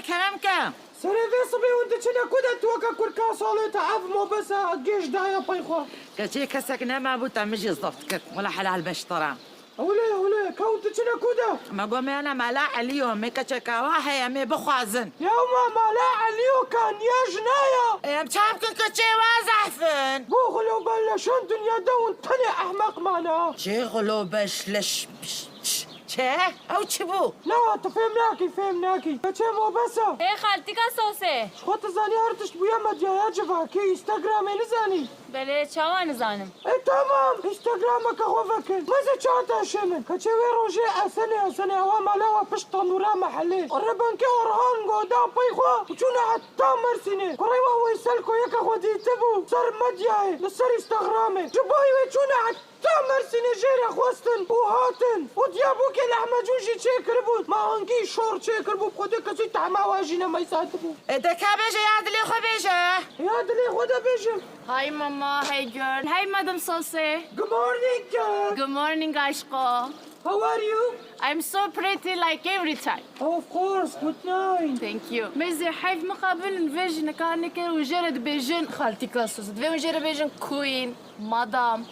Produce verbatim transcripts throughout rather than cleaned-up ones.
Kerem ke. Serê vê sibê hûn diçine ku de, tu weke kurka salê te ev mobese gêj daye pey xwe. Keçê kesek nema bû te min jî zeft kir. Wela helal beş tara. Ewle, ewle, ka hûn diçine ku de? Me got me ne mala Eliyo, me keçeka wa heye, me bixwazin. Ya ma mala Eliyo ka niya jina ya. Em çav kin keçê wa zehfin. Bu xilo beleşan dinyada hûn tenê ehmeq mana. Çê xilo beş leş, ç-, ç-, çe? Ew çi bû? Na, tu fêm nakî, fêm nakî. Keçê mobese. Ê xaltîka sosê. Ji xwe tu zanî her tişt bûye medyaya civakî, Instagramê nizanî. Belê, çawa nizanim? E, tamam, Instagrameke xwe vekir. Meze çar taşê min. Keçê wê rojê esenê, esenê ewa mala we pişt tenûra mehelê. Rebenkê Orhan goda pey xwe û çûne heta Mersînê. Kurê we Weysel koyeke xwe dîtibû ser medyayê, li ser Instagramê. Ji bo wê çûne heta Mersînê jê re xwestin û hatin. Û Diyabûkê Lehmecûn jî çêkiribûn. Ma hangî şor çêkiribû, bi Xwedê kesî tehma we jî nemeysatibû. E, de ka bêje ya dilê xwe bêje. Ya dilê xwe de bêjim. Hi mama, hey girl, hey madam Sose. Good morning, girl. Good morning aşko. How are you? I'm so pretty like every time. Of course, good night. Thank you. Mezê heyf mixabin vê jinika nike û jê re dibêjin xaltîka Sose. Divê hûn jê re bêjin queen, madam.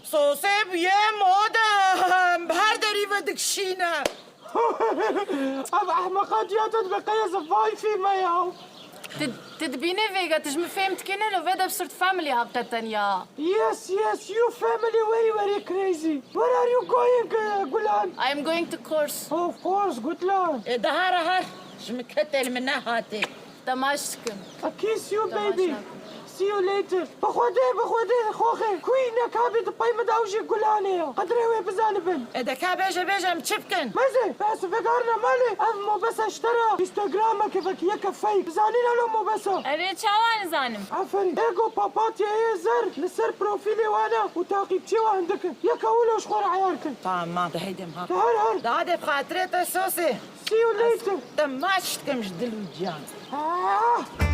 Sose bûye modem, bi her derî ve dikişîne. Ev ehmeqa diya te dibe qey ez vay fîme ya. Tu, tu dibînî vêga, tu ji min fêm dikî ne, lo vê de bi surt family hakikaten ya. Yes, yes, you family very, very crazy. Where are you going, eh, Gulan? I am going to course. Of course, good luck. E, daha rahat. Ji min ketê li min nehatê. Te maç dikim. I kiss you, baby. See you later. Bi Xwedê, bi Xwedê, xoxê. Kuî ne kabî di pey min de ew jî Gulanê ya. Qedrê wê bizanibin. E, de ka bêje, bêje, em çi bikin? Meze, bes vegarina malê. Ev mobese ji te re Instagrameke vekî yeke fake. Zanîn elo mobese. Erê, çawa nizanim? Aferîn. Ego papatyayê zer li ser profîlê wan e û taqîbçiyê wan hindik in. Yeke wilo ji xwe re eyar kin. Tamam, de heydê em hat. De her her. Dadê bi xatirê te Sosê. See you later. Te maç dikim ji dil û ciyan. Ah!